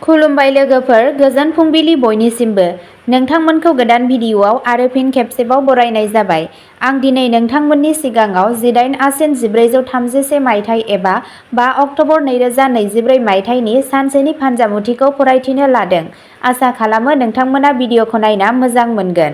खुलुमबाय लोगोफोर, गोजोन फुंबिलि बयनिसिमबो। नोंथांमोनखौ गोदान भिडिअआव आरो फिन खेबसेबाव बरायनाय जाबाय। आं दिनै नोंथांमोननि सिगाङाव 18 आसिन 1433 मायथाइ एबा 5 अक्ट'बर 2024 मायथाइनि सानसेनि फानजामुथिखौ फरायथिनो लादों। आसा खालामो नोंथांमोना भिडिअखौ नायना मोजां मोनगोन।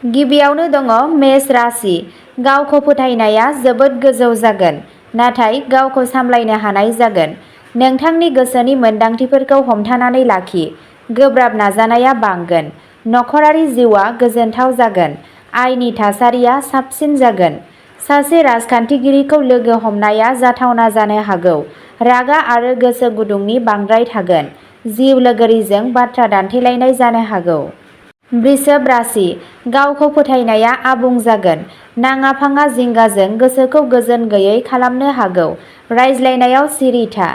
गिबियावनो दङ मेष राशि। गावखौ फोथायनाया जोबोद गोजौ जागोन, नाथाय गावखौ सामलायनो हानाय जागोन। नोंथांनि गोसोनि मोनदांथिफोरखौ हमथानानै लाखि। गोब्राब नाजानाया बांगोन। नखरारि जिउआ गोजोनथाव जागोन। आयनि थासारिया साबसिन जागोन। सासे राजखान्थिगिरिखौ लोगो हमनाया जाथावना जानो हागौ। रागा आरो गोसो गुदुंनि बांद्राय थागोन। जिउ लोगोरिजों बाथ्रा दान्थेलायनाय जानो हागौ। वृषभ राशि। गावखौ फोथायनाया आबुं जागोन। नाङा फाङा जिंगाजों गोसोखौ गोजोन गैयै खालामनो हागौ। रायज्लायनायाव सिरि था।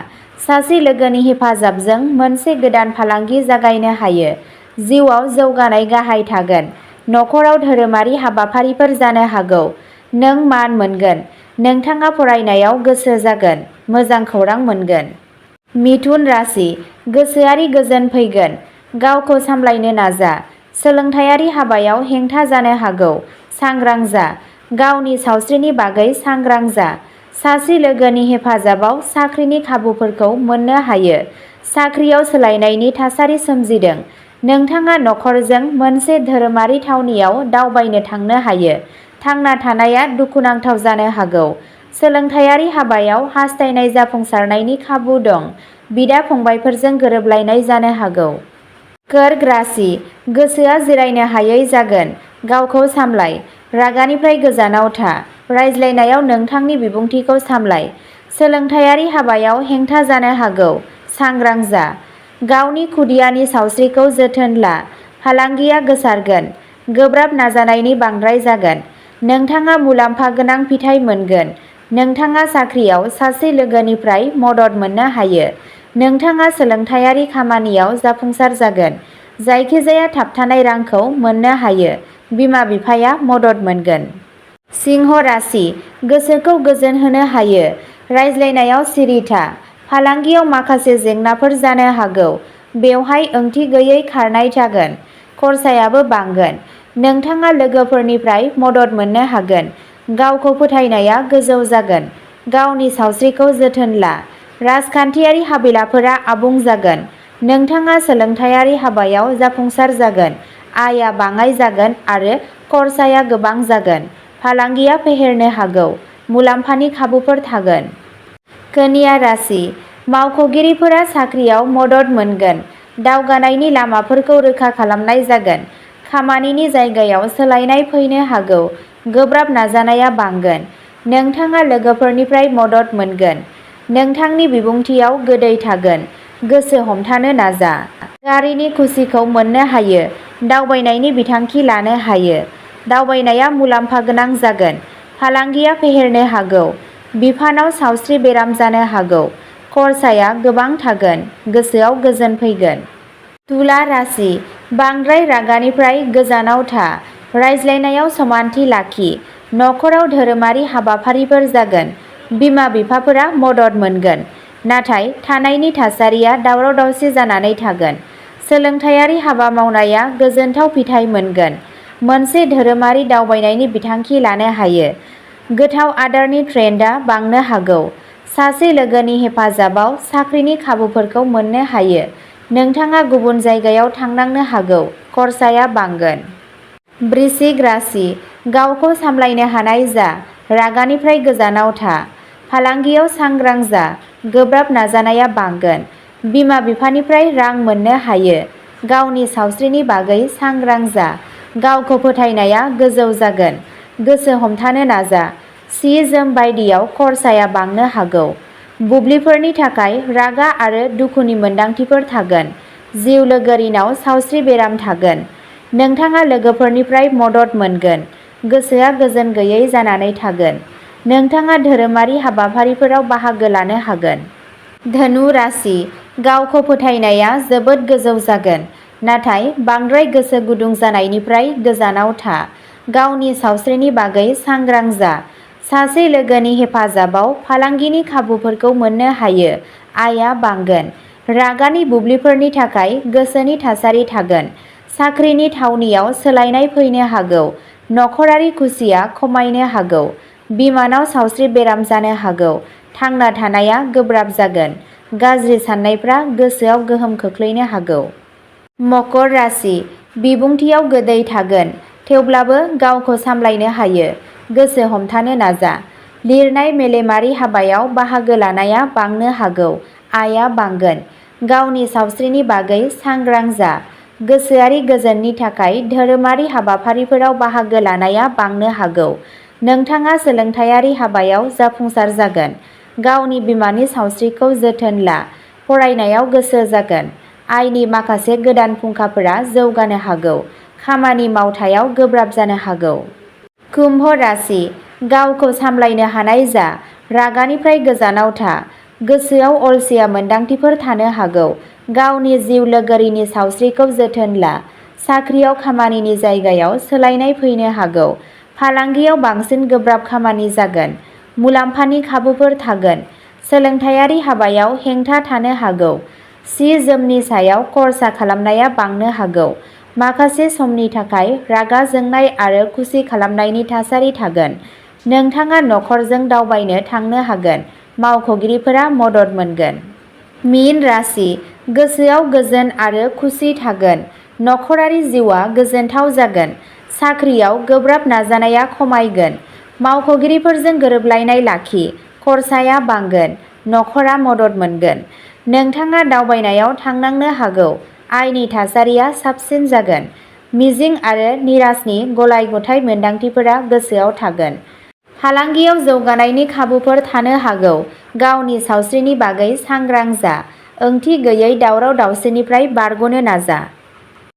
सासे लोगोनि हेफाजाबजों मोनसे गोदान फालांगि जागायनो हायो। जिउआव जौगानाय गाहाय थागोन। नखराव धोरोमारि हाबाफारिफोर जानो हागौ। नों मान मोनगोन। नोंथाङा फरायनायाव गोसो जागोन। मोजां खौरां मोनगोन। मिथुन राशि। गोसोआरि गोजोन फैगोन। गावखौ सामलायनो नाजा। सोलोंथायारि हाबायाव हेंथा जानो हागौ। सांग्रां जा। गावनि सावस्रिनि बागै सांग्रां जा। सासे लोगोनि हेफाजाबाव साख्रिनि खाबुफोरखौ मोननो हायो। साख्रियाव सोलायनायनि थासारि सोमजिदों। नोंथाङा नखरजों मोनसे धोरोमारि थावनियाव दावबायनो थांनो हायो। थांना थानाया दुखुनांथाव जानो हागौ। सोलोंथायारि हाबायाव हास्थायनाय जाफुंसारनायनि खाबु दं। बिदा-फंबायफोरजों गोरोबलायनाय जानो हागौ। कर्क राशि। गोसोआ जिरायनो हायै जागोन। गावखौ सामलाय। रागानिफ्राय गोजानाव था। रायज्लायनायाव नोंथांनि बिबुंथिखौ सामलाय। सोलोंथायारि हाबायाव हेंथा जानो हागौ। सांग्रां जा। गावनि खुदियानि सावस्रिखौ जोथोन ला। फालांगिया गोसारगोन। गोब्राब नाजानायनि बांद्राय जागोन। नोंथाङा मुलाम्फा गोनां फिथाय मोनगोन। नोंथाङा साख्रियाव सासे लोगोनिफ्राय मदद मोननो हायो। नोंथाङा सोलोंथायारि खामानियाव जाफुंसार जागोन। जायखिजाया थाबथानाय रांखौ मोननो हायो। बिमा-बिफाया मदद मोनगोन। सिंह राशि। गोसोखौ गोजोन होनो हायो। रायज्लायनायाव सिरि था। फालांगियाव माखासे जेंनाफोर जानो हागौ। बेवहाय ओंथि गैयै खारनाय जागोन। खरसायाबो बांगोन। नोंथाङा लोगोफोरनिफ्राय मदद मोननो हागोन। गावखौ फोथायनाया गोजौ जागोन। गावनि सावस्रिखौ जोथोन ला। राजखान्थियारि हाबिलाफोरा आबुं जागोन। नोंथाङा सोलोंथायारि हाबायाव जाफुंसार जागोन। आयआ बाङाइ जागोन आरो खरसाया गोबां जागोन। फालांगिया फेहेरनो हागौ। मुलाम्फानि खाबुफोर थागोन। कन्या राशि। मावख'गिरिफोरा साख्रियाव मदद मोनगोन। दावगानायनि लामाफोरखौ रोखा खालामनाय जागोन। खामानिनि जायगायाव सोलायनाय फैनो हागौ। गोब्राब नाजानाया बांगोन। नोंथाङा लोगोफोरनिफ्राय मदद मोनगोन। नोंथांनि बिबुंथियाव गोदै थागोन। गोसो हमथानो नाजा। गारिनि खुसिखौ मोननो हायो। दावबायनायनि बिथांखि लानो हायो। दावबायनाया मुलाम्फा गोनां जागोन। फालांगिया फेहेरनो हागौ। बिफानाव सावस्रि बेराम जानो हागौ। खरसाया गोबां थागोन। गोसोआव गोजोन फैगोन। तुला राशि। बांद्राय रागानिफ्राय गोजानाव था। रायज्लायनायाव समानथि लाखि। नखराव धोरोमारि हाबाफारिफोर जागोन। बिमा-बिफाफोरा मदद मोनगोन। नाथाय थानायनि थासारिया दावराव-दावसि जानानै थागोन। सोलोंथायारि हाबा मावनाया गोजोनथाव फिथाय मोनगोन। मोनसे धोरोमारि दावबायनायनि बिथांखि लानो हायो। गोथाव आदारनि ट्रेन्डआ बांनो हागौ। सासे लोगोनि हेफाजाबाव साख्रिनि खाबुफोरखौ मोननो हायो। नोंथाङा गुबुन जायगायाव थांनांनो हागौ। खरसाया बांगोन। वृश्चिक राशि। गावखौ सामलायनो हानाय जा। रागानिफ्राय गोजानाव था। फालांगियाव सांग्रां जा। गोब्राब नाजानाया बांगोन। बिमा-बिफानिफ्राय रां मोननो हायो। गावनि सावस्रिनि बागै सांग्रां जा। गावखौ फोथायनाया गोजौ जागोन। गोसो हमथानो नाजा। सि-जोम बायदियाव खरसाया बांनो हागौ। बुब्लिफोरनि थाखाय रागा आरो दुखुनि मोनदांथिफोर थागोन। जिउ लोगोरिनाव सावस्रि बेराम थागोन। नोंथाङा लोगोफोरनिफ्राय मदद मोनगोन। गोसोआ गोजोन गैयै जानानै थागोन। नोंथाङा धोरोमारि हाबाफारिफोराव बाहागो लानो हागोन। धनु राशि। गावखौ फोथायनाया जोबोद गोजौ जागोन। नाथाय बांद्राय गोसो गुदुं जानायनिफ्राय गोजानाव था। गावनि सावस्रिनि बागै सांग्रां जा। सासे लोगोनि हेफाजाबाव फालांगिनि खाबुफोरखौ मोननो हायो। आयआ बांगोन। रागानि बुब्लिफोरनि थाखाय गोसोनि थासारि थागोन। साख्रिनि थावनियाव सोलायनाय फैनो हागौ। नखरारि खुसिया खमायनो हागौ। बिमानाव सावस्रि बेराम जानो हागौ। थांना थानाया गोब्राब जागोन। गाज्रि साननायफ्रा गोसोआव गोहोम खोख्लैनो हागौ। मकर राशि। बिबुंथियाव गोदै थागोन, थेवब्लाबो गावखौ सामलायनो हायो। गोसो हमथानो नाजा। लिरनाय मेलेमारि हाबायाव बाहागो लानाया बांनो हागौ। आयआ बांगोन। गावनि सावस्रिनि बागै सांग्रां जा। गोसोआरि गोजोननि थाखाय धोरोमारि हाबाफारिफोराव बाहागो लानाया बांनो हागौ। नोंथाङा सोलोंथायारि हाबायाव जाफुंसार जागोन। गावनि बिमानि सावस्रिखौ जोथोन ला। फरायनायाव गोसो जागोन। आयनि माखासे गोदान फुंखाफोरा जौगानो हागौ। खामानि मावथायाव गोब्राब जानो हागौ। कुम्भ राशि। गावखौ सामलायनो हानाय जा। रागानिफ्राय गोजानाव था। गोसोआव अलसिया मोन्दांथिफोर थानो हागौ। गावनि जिउ लोगोरिनि सावस्रिखौ जोथोन ला। साख्रियाव खामानिनि जायगायाव सोलायनाय फैनो हागौ। फालांगियाव बांसिन गोब्राब खामानि जागोन। मुलाम्फानि खाबुफोर थागोन। सोलोंथायारि हाबायाव हेंथा थानो हागौ। सि जोमनि सायाव खरसा खालामनाया बांनो हागौ। माखासे समनि थाखाय रागा जोंनाय आरो खुसि खालामनायनि थासारि थागोन। नोंथाङा नखरजों दावबायनो थांनो हागोन। मावख'गिरिफोरा मदद मोनगोन। मीन राशि। गोसोआव गोजोन आरो खुसि थागोन। नखरारि जिउआ गोजोनथाव जागोन। साख्रियाव गोब्राब नाजानाया खमायगोन। मावख'गिरिफोरजों गोरोबलायनाय लाखि। खरसाया बांगोन। नखरा मदद मोनगोन। नोंथाङा दावबायनायाव थांनांनो हागौ। आयनि थासारिया साबसिन जागोन। मिजिं आरो निराशनि गलाय-गथाय मोन्दांथिफोरा गोसोआव थागोन। फालांगियाव जौगानायनि खाबुफोर थानो हागौ। गावनि सावस्रिनि बागै सांग्रां जा। ओंथि गैयै दावराव-दावसिनिफ्राय बारग'नो नाजा।